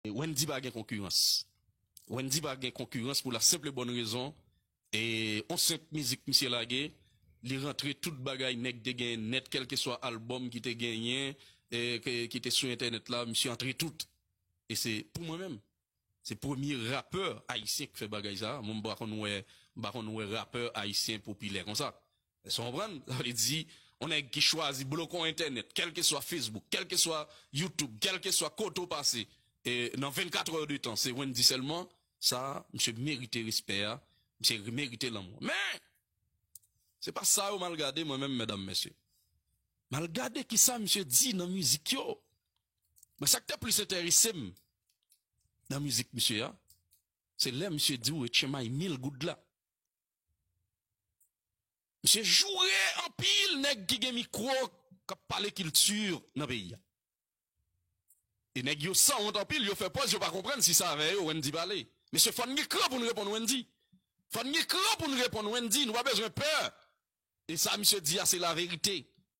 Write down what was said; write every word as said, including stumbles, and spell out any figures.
Wendy pa gen konkirans. Wendy pa gen konkirans pou la senp e bòn rezon. E on senp mizik misye lage, li rantre tout bagay nèg te genyen nèt, kèlkeswa albòm ki te genyen, e, ke, ki te sou entènèt la, misye antre tout. E se pou mwen menm, se premye rapè ayisyen ki fè bagay sa. Mwen m pa konn wè, m pa konn wè rapè ayisyen popilè konsa. Èske w konprann? Sa vle di, on nèg ki chwazi bloke on entènèt, kèlkeswa Facebook, kèlkeswa YouTube, kèlkeswa kote w pase, e nan vennkat è de tan, se Wendy sèlman, sa, misye merite respè a, misye merite lanmou. Men, se pa sa yo m al gade, mwen menm, medam, mesye. M al gade kisa misye di nan mizik yo. Men sa k te plis enterese m nan mizik misye a, se lè misye di w e tchenmay mil goud la. Misye joure anpil nèg ki gen mikwo k ap pale kilti nan peyi a. E nèg yo sanwont anpil, yo fè pòz yo pa konprann si se avè yo Wendy pale. Mesye, fò n gen kran pou n reponn Wendy. Fò n gen kran pou n reponn Wendy, nou pa bezwen pè. E sa misye di a se laverite.